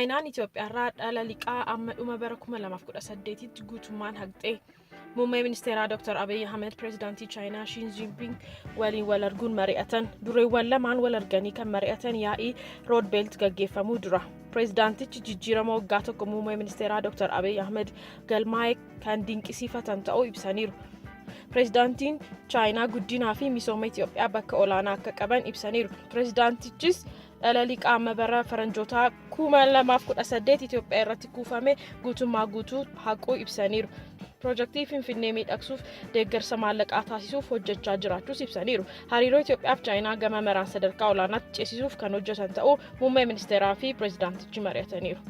Chaayinaan Itoophiyaarraa dhala liqaa amma dhuma bara 2018tti guutummaan haqxe. Muummee ministeeraa Dr. Abiy Ahmed pireezidaantii Chaayinaa Shii Jinping waliin wal arguun mari'atan. Dureewwan lamaan wal arganii kan mari'atan yaa'ii Rood Beelt gaggeeffamuu dura. Pireezidaantichi jijjiirama waggaa tokko muummee ministeeraa Dr. Abiy Ahmed galmaa'e kan dinqisiifatan ta'uu ibsaniiru. Pireezidaantiin Chaayinaa guddinaa fi misooma Itoophiyaa bakka olaanaa akka qaban ibsaniiru. Pireezidaantichis dhala liqaa amma bara faranjootaa 2018 Itoophiyaa irratti kuufame guutummaa guutuu haquu ibsaniiru. Piroojeektii Finfinnee miidhagsuuf deeggarsa maallaqaa taasisuuf hojjechaa jiraachuus ibsaniiru. Hariiroo Itoophiyaa fi Chaayinaa gama maraan sadarkaa olaanaatti ceesisuuf kan hojjetan ta'uu muummee ministeeraa fi pireezidaantichi mari'ataniiru.